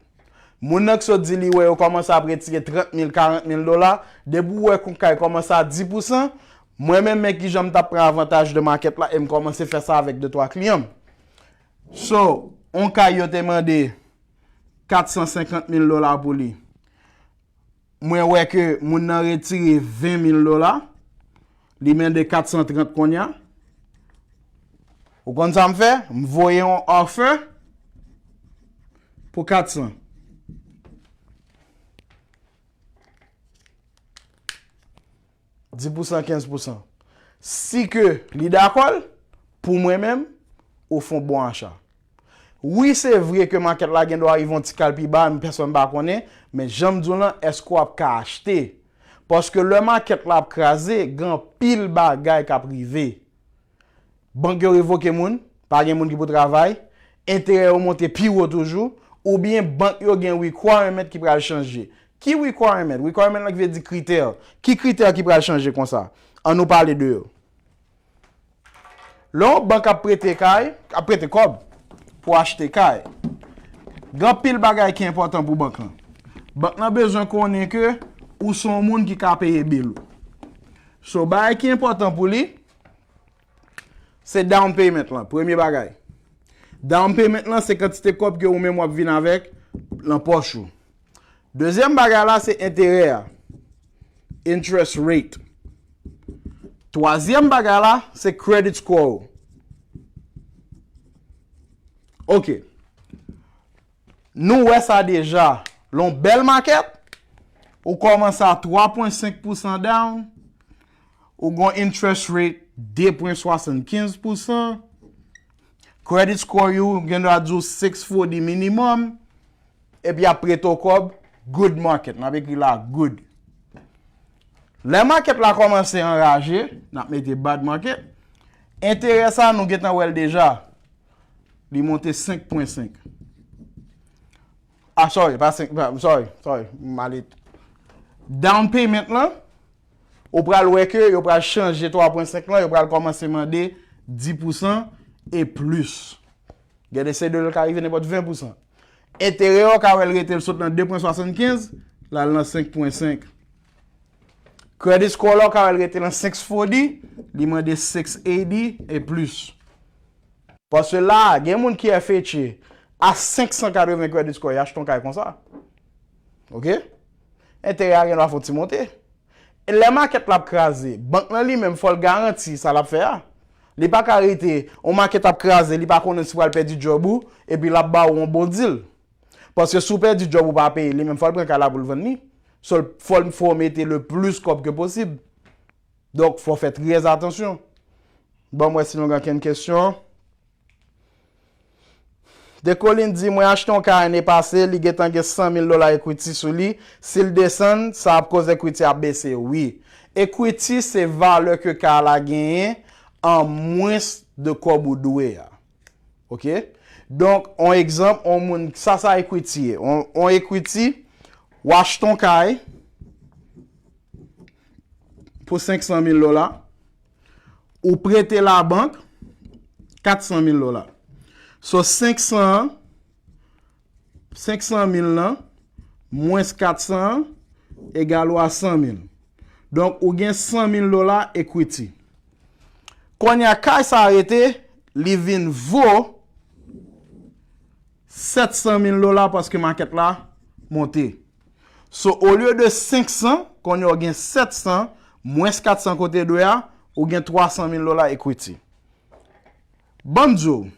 Moun nan ki sot di li wè yo kòmanse ap retire trant mil, karant mil dola, depi w wè yon kay kòmanse a dis pousan, mwen menm, men kijan m t ap pran avantaj de makèt la e m kòmanse fè sa avèk de twa kliyan m. So, yon kay yo te mande kat san senkant mil dola pou li. Mwen wè ke moun nan retire ven mil dola. Li mande kat san trant kounye a. Ou konn sa m fè? M voye yon offer pou kat san. Dis pousan, kenz pousan. Si ke li dakò l, pou mwen menm, ou fè yon bon acha. Wi, se vre ke makèt la gen dwa rive yon ti kal pi ba, men pèsonn pa konnen, men jan m di w lan, èske w ap ka achte? Paske lè makèt la ap kraze, gen anpil bagay k ap rive. Bank yo revoke moun, pa gen moun ki pou travay, enterè yo monte pi wo toujou, oubyen bank yo gen requirement ki pral chanje. Ki requirement? Requirement lan ki vle di kritè. Ki kritè ki pral chanje konsa? Ann nou pale de yo. Lè yon bank ap prete kay, ap prete kòb pou achte kay, gen anpil bagay ki enpòtan pou bank lan. Bank lan bezwen konnen ke ou se yon moun ki ka peye bil ou. So, bagay ki enpòtan pou li, se down payment lan, premye bagay. Down payment lan, se kantite kòb ke ou menm w ap vin avèk lan pòch ou. Dezyèm bagay la, se enterè a. Interest rate. Twazyèm bagay la, se credit score ou. Oke. Nou wè sa deja. Lè yon bèl makèt, ou kòmanse a twa pwen senk pousan down, ou gon interest rate de pwen swasannkenz pousan, credit score ou gen dwa di w six forty minimum, epi ap prete w kòb, good market. N ap ekri la, good. Lè makèt la kòmanse anraje, n ap mete bad market. Enterè sa, nou gentan wè l deja. Li monte senk pwen senk. Ah, sorry, pa senk, pa, sorry, sorry, m ale. Down payment lan, ou pral wè ke yo pral chanje twa pwen senk lan, yo pral kòmanse mande dis pousan e plis. Gen de C D yo ka rive nenpòt ven pousan. Enterè yo ka wè l rete l sot nan de pwen swasannkenz, l al nan senk pwen senk. Credit score la, ou ka wè l rete nan six forty, li mande six eighty e plis. Paske la, gen moun ki F H A a senk san katreven credit score, y achte yon kay konsa. Oke? Enterè a gen dwa fè yon ti monte. E lè makèt la ap kraze, bank lan li menm fò l garanti sa l ap fè a. Li pa ka rete, yon makèt ap kraze, li pa konnen si pral pèdi djòb ou, epi l ap ba ou yon bon deal. Paske si w pèdi djòb ou pa peye, li menm fò l pran kay la pou l vann li. So, fò l, fò w mete le plis kòb ke posib. Donk, fò w fè trè atansyon. Ban m wè si nou gen ankenn kesyon. Decolin di, mwen achte yon kay ane pase, li gentan gen san mil dola equity sou li. Si l desann, sa ap koz equity ap bese, wi. Equity se valè ke kay la genyen an mwens de kòb ou dwe a. Oke? Donk, on egzanp, on moun, sa sa equity ye. On, on equity, w achte on kay pou senk san mil dola, ou prete labank kat san mil dola. So, senk san, senk san mil lan, mwens kat san an, egal ou a san mil. Donk, ou gen san mil dola equity. Kounye a, kay sa a rete, li vin vo sèt san mil dola paske makèt la monte. So, olye de senk san, kounye a w gen sèt san, mwens kat san kote dwe a, ou gen twa san mil dola equity. Ban m di w,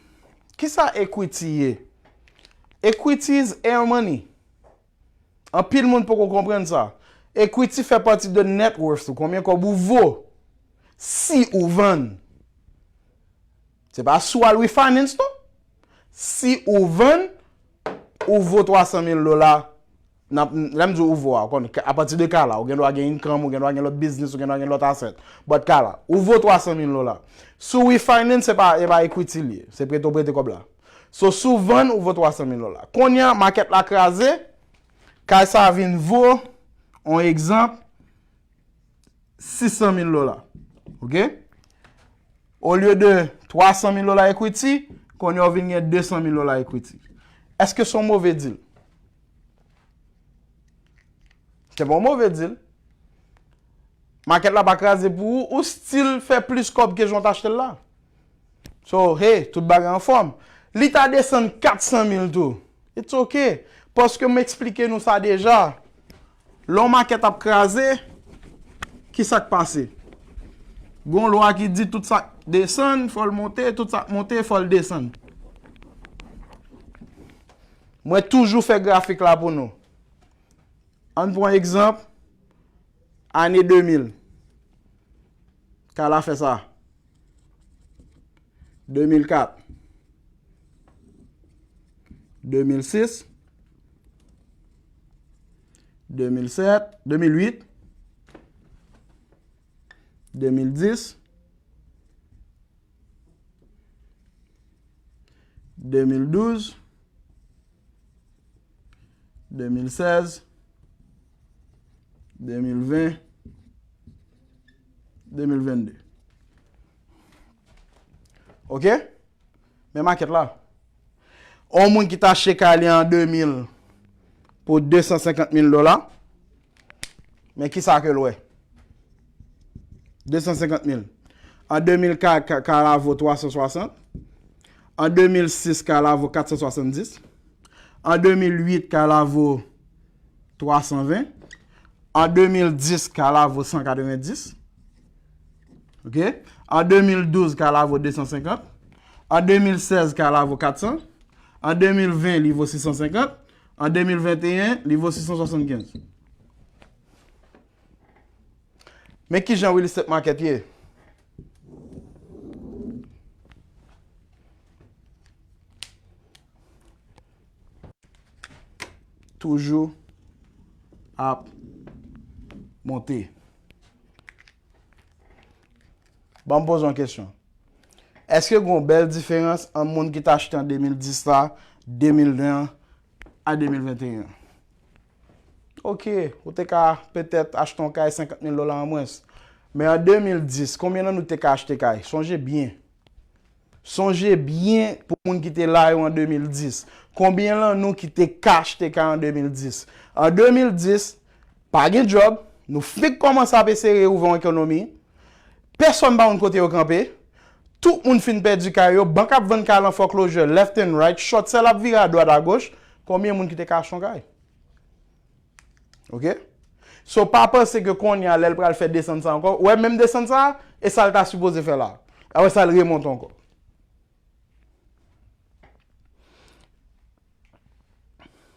kisa equity ye? Equity is air money. Anpil moun poko konprann sa. Equity fè pati de net worth ou, konbyen kòb ou vo si ou vann. Se pa si w al refinance non. Si ou vann, ou vo twa san mil dola. N ap, lè m di ou vo a, ou konn, apati de ka la, ou gen dwa gen income, ou gen dwa gen lòt biznis, ou gen dwa gen lòt asset. But ka la, ou vo twa san mil dola. Si w refinance, se pa, se pa equity li ye. Se prete w prete kòb la. So, si w vann, ou vo twa san mil dola. Kounye a, makèt la kraze, kay sa a vin vo, on egzanp, sis san mil dola. Oke? Olye de twa san mil dola equity, kounye a w vin gen de san mil dola equity. Èske se yon move deal? Se pa yon move deal. Makèt la pa kraze pou ou, ou still fè plis kòb ke jan w t achte l la. So, hey, tout bagay anfòm. Li ta desann kat san mil tou. It's ok. Paske m eksplike nou sa deja. Lè yon makèt ap kraze, ki sa k pase? Gon lwa ki di tout sa k desann, fò l monte, tout sa k monte, fò l desann. Mwen toujou fè grafik la pou nou. Ann pran egzanp, ane de mil. Kay la fè sa. De mil kat, de mil sis, de mil sèt, de mil uit, de mil dis, de mil douz, de mil sèz, de mil ven, de mil venn de. Oke? Men makèt la. On moun ki ta achte kay li an de mil pou de san senkant mil dola. Men kisa ke l wè? De san senkant mil. An de mil kat, kay la vo twa san swasant. An de mil sis, kay la vo kat san swasanndis. An de mil uit, kay la vo twa san ven. An de mil dis, kay la vo san katrevenndis. Oke? An de mil douz, kay la vo de san senkant. An de mil sèz, kay la vo kat san. An de mil ven, li vo sis san senkant. An de mil venteyen, li vo sis san swasannkenz. Men kijan real estate market ye? Toujou ap monte. Ban m poze yon kesyon. Èske gen yon bèl diferans ant moun ki t achte an de mil dis la, de mil ven an, a de mil venteyen an? Oke, ou te ka petèt achte yon kay senkant mil dola an mwens. Men an de mil dis, konbyen nan nou te ka achte kay? Sonje byen. Sonje byen pou moun ki te la yo an de mil dis. Konbyen lan nou ki te ka achte kay an de mil dis? An de mil dis, pa gen djòb, nou fenk kòmanse ap eseye ouvè yon ekonomi. Pèsonn pa konn kote yo kanpe. Tout moun fin pèdi kay yo. Bank ap vann kay lan foreclosure left and right. Short sell ap vire adwat agoch. Konbyen moun ki te ka achte yon kay? Oke? So, pa panse ke kounye a, lè l pral fè desann sa ankò, ou wè menm desann sa, e sa l ta sipoze fè la. Apre sa, l remonte ankò.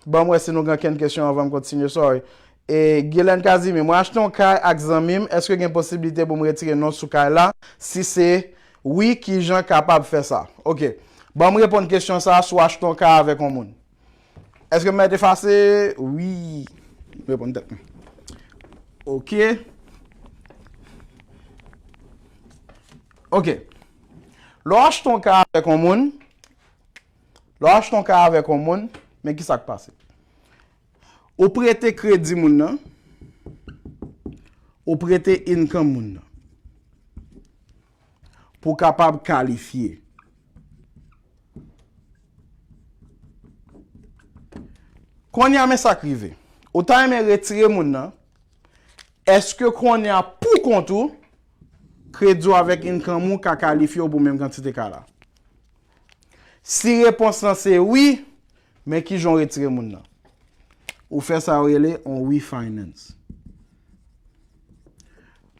Ban m wè si nou gen kenn kesyon anvan m kontinye, sorry. E Gilène Casimir, mwen achte yon kay ak zanmi m, èske gen posiblite pou m retire non sou kay la? Si se wi, kijan kapab fè sa? Oke. Ban m reponn kesyon sa a, si w achte yon kay avèk yon moun. Èske m mèt efase? Wi. Reponn tèt mwen. Oke. Ok. Lè w achte yon kay avèk yon moun, lè w achte yon kay avèk yon moun, men ki sa k pase? Ou prete kredi moun nan, ou prete income moun nan. Pou w kapab kalifye. Kounye a, men sa k rive. Ou ta renmen retire moun nan, èske kounye a pou kont ou, kredi w avèk income ou ka kalifye w pou menm kantite kay la? Si repons lan se wi, men kijan w retire moun nan? Ou fè sa yo rele on refinance.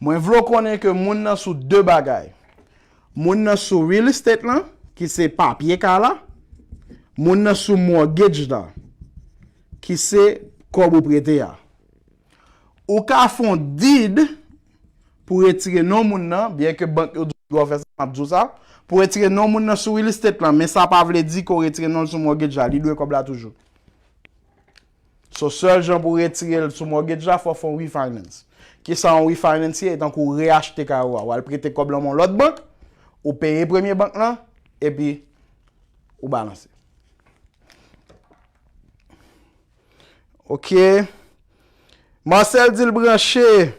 Mwen vle w konnen ke moun nan sou de bagay. Moun nan sou real estate lan, ki se papye kay la. Moun nan sou mortgage la, ki se kòb ou prete a. Ou ka fè yon deed pou retire non moun nan, byen ke bank yo di w dwa fè sa, m ap di w sa. Pou retire non moun nan sou real estate lan, men sa pa vle di ke w retire non l sou mortgage la, li dwe kòb la toujou. So, sèl jan pou w retire l sou mortgage la, fò w fè yon refinance. Kisa yon refinance ye? E tankou w reyachte kay ou a, w al prete kòb lan yon lòt bank, ou peye premye bank lan, epi ou balanse. Ok. Marcel di l branche.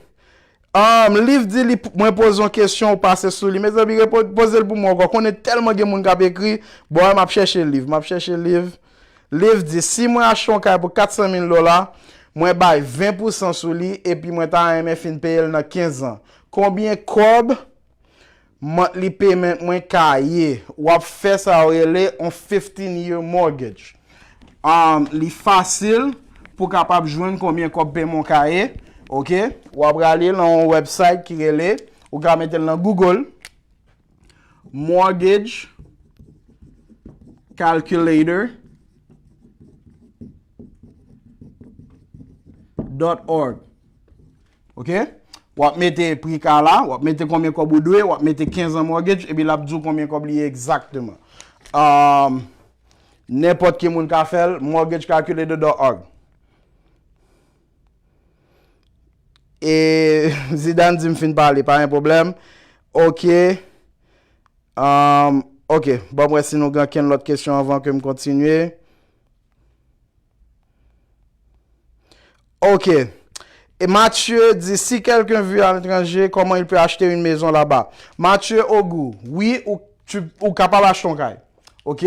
Um, Liv di li, mwen poze yon kesyon, ou pase sou li. Mezanmi, repo-, poze l pou mwen ankò. Konnen tèlman gen moun k ap ekri. Bon, m ap chèche Liv. M ap chèche Liv. Liv di, si mwen achte yon kay pou kat san mil dola, mwen bay ven pousan sou li, epi mwen ta renmen fin peye l nan kenz an. Konbyen kòb monthly payment mwen ka ye? W ap fè sa yo rele on fifteen year mortgage. Um, li fasil pou w kapab jwenn konbyen kòb pèman w ka ye. Ok? W ap prale nan yon website ki rele, ou ka mete l nan Google, mortgage calculator dot org. Ok? W ap mete pri kay la, w ap mete konbyen kòb ou dwe, w ap mete kenz an mortgage, epi l ap di w konbyen kòb li ye egzakteman. Um, nenpòt ki moun ka fè l, mortgage calculator dot org. E Zidane di m fin pale, pa gen pwoblèm. Ok. Um, ok, ban m wè si nou gen kenn lòt kesyon anvan ke m kontinye. Ok. Et Mathieu dit, si quelqu'un vit à l'étranger, comment il peut acheter une maison là-bas? Mathieu Ogou, wi, ou, tu, ou kapab achte yon kay. Ok?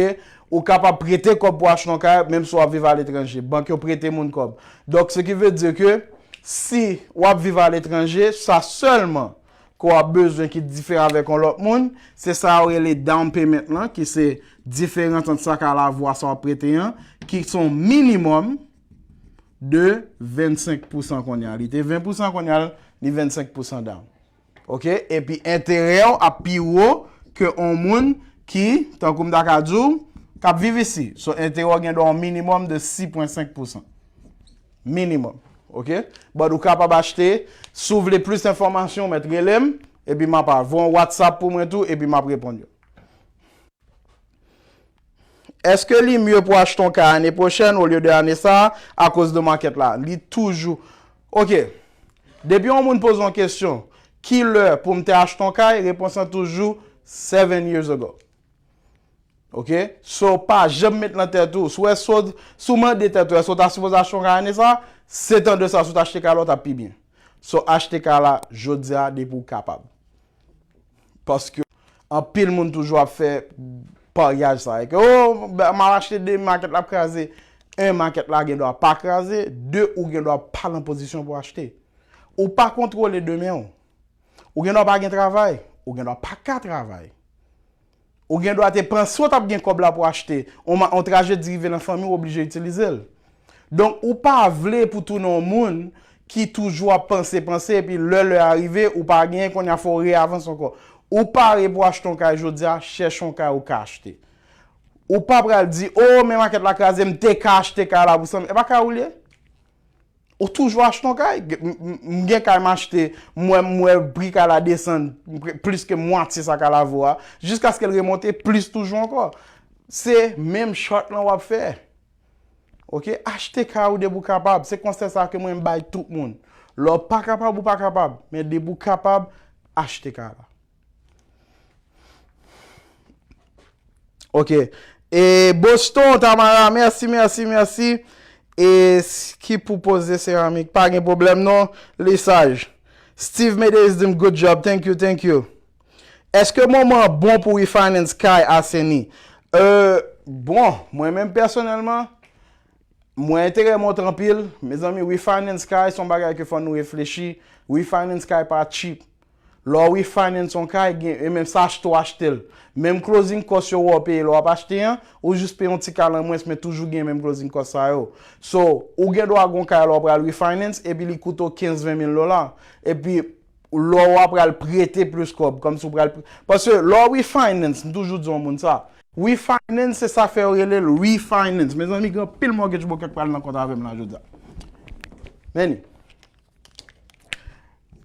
Ou kapab prete kòb pou achte yon kay, menm si w ap viv aletranje. Bank yo prete moun kòb. Donk, ce qui veut dire que si w ap viv aletranje, sa sèlman ke w ap bezwen ki diferan avèk yon lòt moun, se sa yo rele down payment lan, ki se diferans ant sa kay la avè sa w ap prete an, ki se yon minimòm de vennsenk pousan kounye a. Li te ven pousan, kounye a, li vennsenk pousan down. Ok? Epi enterè w ap pi wo ke yon moun ki, tankou m ta ka di w, k ap viv isi. So, enterè w gen dwa yon minimòm de sis pwen senk pousan. Minimòm. Ok? But ou kapab achte. Si w vle plis enfòmasyon, w mèt rele m. Epi m ap voye yon WhatsApp pou mwen tou, epi m ap reponn yo. Èske li mye pou achte yon kay ane pwochèn olye de ane sa a, akoz de makèt la? Li toujou. Ok. Depi yon moun poze yon kesyon, ki lè pou m te achte yon kay? Repons lan toujou, seven years ago. Ok? So, pa janm met nan tèt ou. Si w wè, si w, si w mande tèt ou, èske w ta sipoze achte yon kay ane sa a? Setan de sa, si w ta achte kay la, w t ap pi byen. So, achte kay la, jodi a, depi w kapab. Paske anpil moun toujou ap fè paryaj sa. E ke, oh, m ap achte de, makèt la ap kraze. En, makèt la gen dwa pa kraze. De, ou gen dwa pa nan pozisyon pou achte. Ou pa kontwole demen w. Ou gen dwa pa gen travay. Ou gen dwa pa ka travay. Ou gen dwa te panse w t ap gen kòb la pou achte. On, on trajedi rive nan fanmi w, oblije itilize l. Donk, ou pa vle pou tounen yon moun ki toujou ap panse, panse, epi lè, lè a rive, ou pa genyen, kounye a fò w reavanse ankò. Ou pare pou achte yon kay jodi a, chèche yon kay ou ka achte. Ou pa pral di, oh, men makèt la kraze, m te ka achte kay la pou san mil. E pa kay ou l ye? Ou toujou achte yon kay. M, m, m gen kay m achte, m wè, m wè pri kay la desann plis ke mwatye sa kay la vo a, jiskaske l remonte plis toujou ankò. Se menm chart lan w ap fè. Ok? Achte kay ou depi w kapab. Se konsèy sa ke mwen m bay tout moun. Lè w pa kapab, ou pa kapab. Men depi w kapab, achte kay la. Ok. E Boston, Tamara, mèsi, mèsi, mèsi. E s- ki pou poze seramik? Pa gen pwoblèm non, li saj. Steve Medeiros dim good job, thank you, thank you. Èske moman an bon pou refinance kay a Seni? Euh, bon, mwen menm pèsonèlman, mwen enterè monte anpil. Mezanmi, refinance kay se yon bagay ke fò nou reflechi. Refinance kay pa cheap. Lè w refinance yon kay, gen, e menm sa achte w achte l. Menm closing cost yo wè w peye lè w ap achte an, ou jis peye yon ti kal an mwens, men toujou gen menm closing cost sa yo. So, ou gen dwa gen yon kay lè w pral refinance, epi li koute w kenz, ven mil dola. Epi, lè w ap pral prete plis kòb, kòmsi w pral pre-, paske lè w refinance, m toujou di yon moun sa. Refinance, se sa fè yo rele l refinance. Mezanmi, gen anpil mortgage broker k pral nan kont avè m la jodi a. Men li.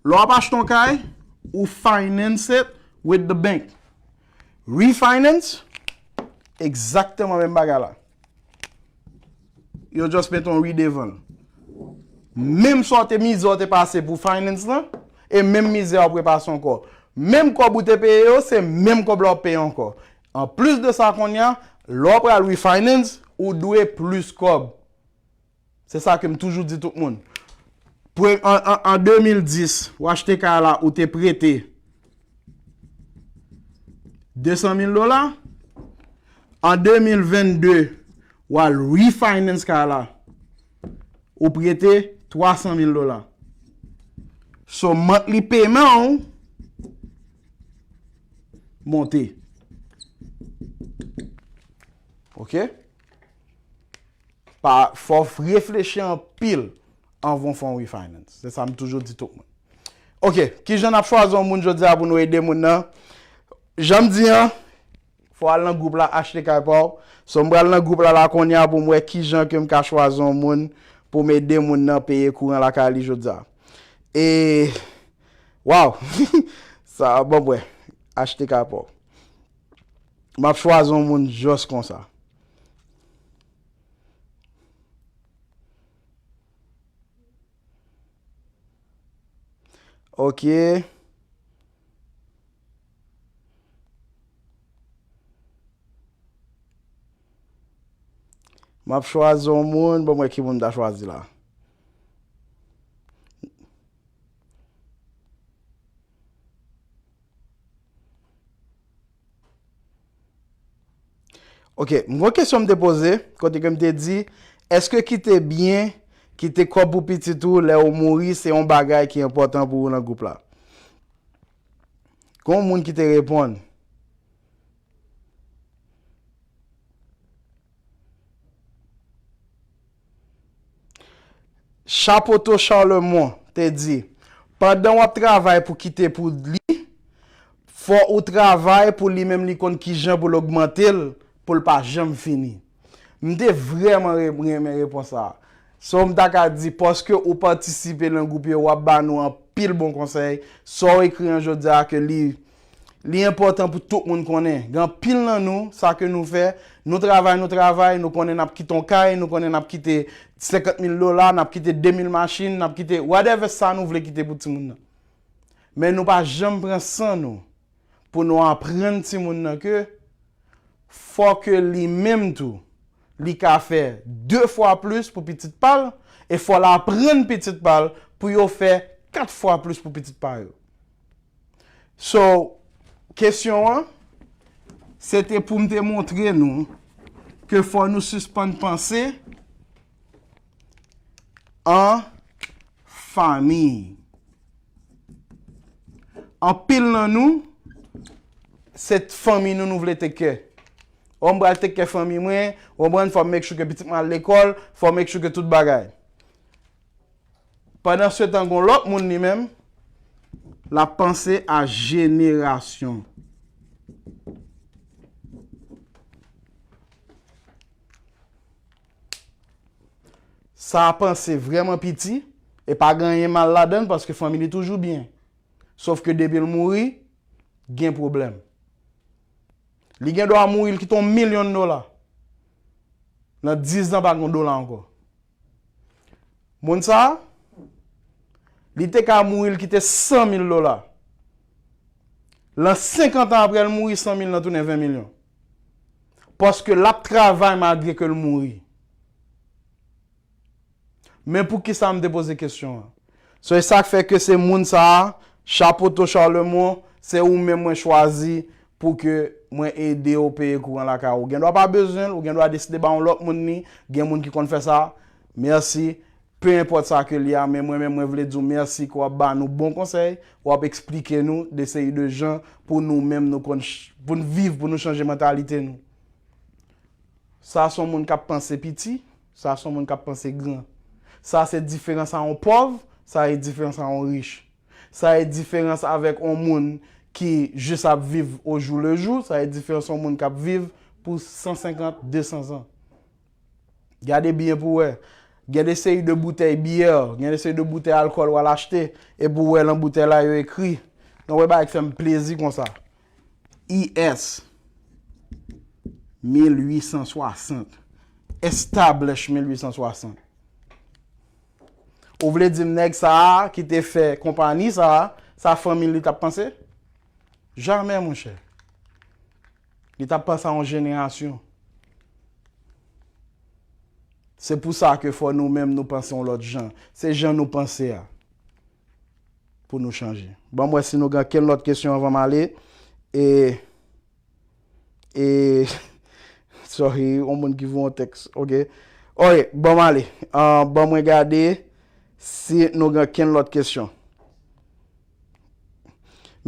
Lè w ap achte yon kay, ou finance it with the bank. Refinance, egzakteman menm bagay la. Yo just met yon ri devan l. Menm sa w te mizè w te pase pou finance lan, e menm mizè w ap repase ankò. Menm kòb ou te peye yo, se menm kòb la w ap peye ankò. Anplis de sa, kounye a, lè w pral refinance, ou dwe plis kòb. Se sa ke m toujou di tout moun. Pre-, an, an, an de mil dis, w achte kay la, ou te prete de san mil dola. An de mil venn de, w al refinance kay la, ou prete twa san mil dola. So, monthly payment ou monte. Ok? Pa, fò w reflechi anpil anvan w fè yon refinance. Se sa m toujou di tout moun. Ok, kijan n ap chwazi yon moun jodi a pou nou ede moun nan? Jan m di an, fò w al nan gwoup la, achte kay pa w. So, m pral nan gwoup la, la kounye a pou m wè kijan ke m ka chwazi yon moun pou m ede moun nan peye kouran lakay li jodi a. E, waw! Sa, bon, m wè, achte kay pa w. M ap chwazi yon moun just konsa. Ok. M ap chwazi yon moun. Bon, mwen ki moun m ta chwazi la. Ok, m gon kesyon m te poze, kote ke m te di, èske kite byen, kite kòb pou pitit ou lè ou mouri, se yon bagay ki enpòtan pou ou nan gwoup la? Gon moun ki te reponn. Chapoto Charlemont te di, pandan w ap travay pou kite pou li, fò ou travay pou li menm li konn kijan pou l ogmante l, pou l pa janm fini. M te vrèman re-, renmen repons sa a. So, m ta ka di, paske ou patisipe nan gwoup yo, w ap ba nou anpil bon konsèy. Sa w ekri an jodi a, ke li, li enpòtan pou tout moun konnen. Gen anpil nan nou, sa ke nou fè, nou travay, nou travay, nou konnen n ap kite yon kay, nou konnen n ap kite senkant mil dola, n ap kite de mil machin, n ap kite whatever sa nou vle kite pou timoun nan. Men nou pa janm pran san nou pou nou aprann timoun nan ke fò ke li menm tou, li ka fè de fwa plis pou pitit pa l, e fò l aprann pitit pa l pou yo fè kat fwa plis pou pitit pa yo. So, kesyon an, se te pou m te montre nou ke fò nou sispann panse an fanmi. Anpil nan nou, se t-, fanmi nou, nou vle take care. O, m pral take care fanmi mwen, w konprann, fò m make sure ke pitit mwen al lekòl, fò m make sure ke tout bagay. Pandan se tan, gon lòt moun li menm, l ap panse a jenerasyon. Sa a panse vrèman piti, e pa gen anyen mal ladan l, paske fanmi li toujou byen. Sof ke depi l mouri, gen pwoblèm. Li gen dwa mouri, l kite yon milyon dola. Nan diz an, pa gen yon dola ankò. Moun sa a, li te ka mouri, l kite san mil dola. Lan senkant an apre l mouri, san mil lan tounen ven milyon. Paske l ap travay malgre ke l mouri. Men poukisa m te poze kesyon an? So, e sa k fè ke se moun sa a, Chapoteau Charlemont, se ou menm mwen chwazi pou ke mwen ede w peye kouran lakay ou. Ou gen dwa pa bezwen l, ou gen dwa deside ba yon lòt moun li, gen moun ki konn fè sa. Mèsi. Pe enpòt sa ke l ye a, men mwen menm mwen vle di w mèsi ke w ap ba nou bon konsèy, w ap eksplike nou de seri de jan pou nou menm nou konn ch-, pou n viv, pou nou chanje mantalite nou. Sa se yon moun k ap panse piti, sa se yon moun k ap panse gran. Sa se diferans a yon pòv, sa e diferans a yon rich. Sa e diferans avèk yon moun ki jis ap viv au jour le jour, sa e diferans yon moun k ap viv pou san senkant, de san zan. Gade byen pou w wè. Gen de seri de boutèy biyè, gen de seri de boutèy alkòl w al achte, epi w wè lan boutèy la yo ekri. Nan wè bagay k fè m plezi konsa. I S mil uit san swasant. Establish mil uit san swasant. Ou vle di m nèg sa a ki te fè konpanyi sa a, sa fanmi l li t ap panse? Jamè, monchè. Li t ap panse a yon jenerasyon. Se pou sa ke fò nou menm nou panse yon lòt jan. Se jan nou panse a pou nou chanje. Ban m wè si nou gen kenn lòt kesyon anvan m ale. E, e, sorry, yon moun ki voye yon tèks. Ok. Ok, ban m ale. Ah, ban mwen gade si nou gen kenn lòt kesyon.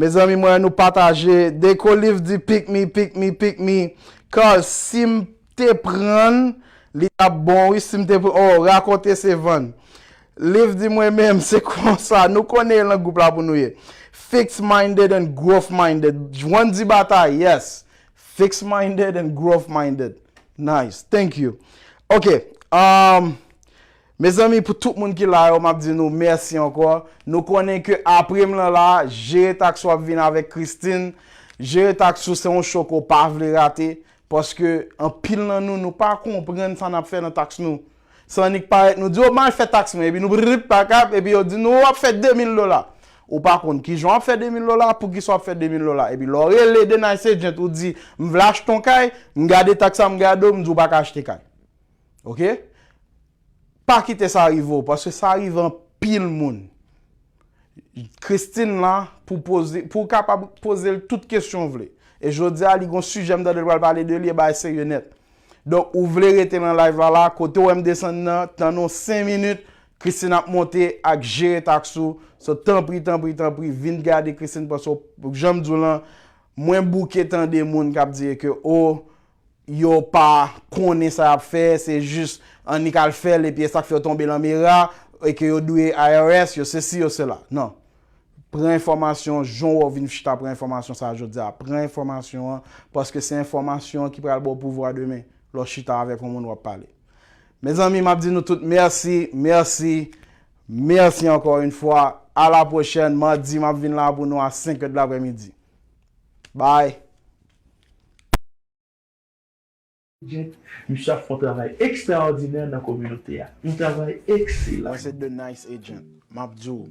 Mezanmi, mwen nou pataje. Deco Live di pick me, pick me, pick me. Cause si m te prann, li t ap bon, wi, si m te pran, oh, rakonte se vann. Live di mwen menm, se konsa. Nou konnen lan gwoup la pou nou ye. Fixed minded and growth minded. Jwann di batay, yes. Fixed minded and growth minded. Nice. Thank you. Ok. Um, Mezanmi, pou tout moun ki la yo, m ap di nou mèsi ankò. Nou konnen ke apre m lan la, Jere Taks ou ap vin avèk Christine. Jere Taks ou se yon show ke w pa vle rate, paske anpil nan nou, nou pa konprann sa n ap fè nan taks nou. Sa annik parèt nou di, "O, m al fè taks mwen," epi nou brip pa kap, epi yo di nou, "W ap fè de mil dola." Ou pa konn kijan w ap fè de mil dola, poukisa w ap fè de mil dola. Epi lè w rele The Nice Agent, ou di, "M vle achte yon kay, m gade taks sa, m gade w, m di w pa ka achte kay." Ok? Pa kite sa rive w, paske sa rive anpil moun. Christine la pou poze, pou w kapab poze l tout kesyon w vle. E jodi a, li gon sijè m tande l pral pale de li, e bagay serye nèt. Donk, ou vle rete nan live la, la, kote w wè m desann nan, tann yon senk minit, Christine ap monte ak Jere Taks ou. So, tanpri, tanpri, tanpri, vin gade Christine, paske w, jan m di w lan, mwen bouke tande moun k ap di ke, o, yo pa konnen sa y ap fè, se jis annik al fè l, epi e sa k fè yo tonbe lan mera, e ke yo dwe I R S, yo sesi, yo sela. Non. Pran enfòmasyon, jan w wè w vin chita pran enfòmasyon sa a jodi a. Pran enfòmasyon an, paske se enfòmasyon an ki pral ba w pouvwa demen, lè w chita avèk yon moun w ap pale. Mezanmi, m ap di nou tout mèsi, mèsi, mèsi ankò yon fwa. A la pwochèn, madi, m ap vin la pou nou a senk è de laprèmidi. Bye! Agent, misye ap fè yon travay ekstraòdinè nan kominote a. Yon travay ekselan. Mwen se The Nice Agent. M ap di w,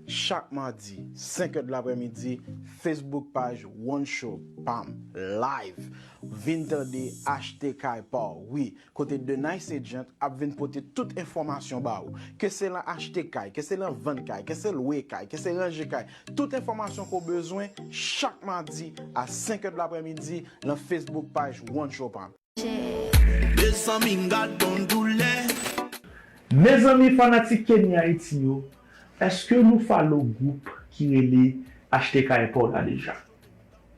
chak madi, senk è de laprèmidi, Facebook paj One Show pa m, live. Vin tande Achte Kay pa w, wi, kote The Nice Agent ap vin pote tout enfòmasyon ba w. Ke se lan achte kay, ke se lan vann kay, ke se lwe kay, ke se ranje kay, tout enfòmasyon ke w bezwen, chak madi a senk è de laprèmidi, lan Facebook paj One Show pa m. Mezanmi, m gad yon doulè. Mezanmi, fanatik Kenny Haiti yo, èske nou follow gwoup ki rele Achte Kay pa w la deja?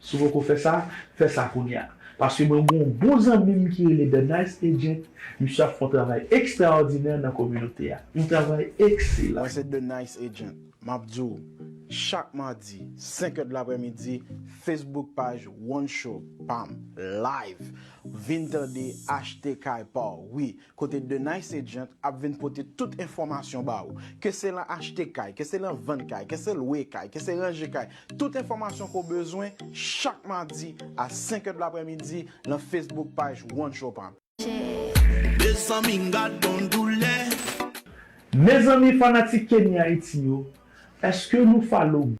Si w poko fè sa, fè sa kounye a. Paske mwen gen yon bon zanmi m ki rele The Nice Agent, misye ap fè yon travay ekstraòdinè nan kominote a. Yon travay ekselan. Mwen se The Nice Agent. M ap di w, chak madi, senk è de laprèmidi, Facebook paj One Show pa m, live. Vin tande Achte Kay pa w, wi, kote The Nice Agent ap vin pote tout enfòmasyon ba w. Ke se lan achte kay, ke se lan vann kay, ke se lwe kay, ke se ranje kay, tout enfòmasyon ke w bezwen, chak madi a senk è de laprèmidi, lan Facebook paj One Show pa m. Mezanmi, m gad yon doulè. Mezanmi, fanatik Kenny Haiti yo, èske nou follow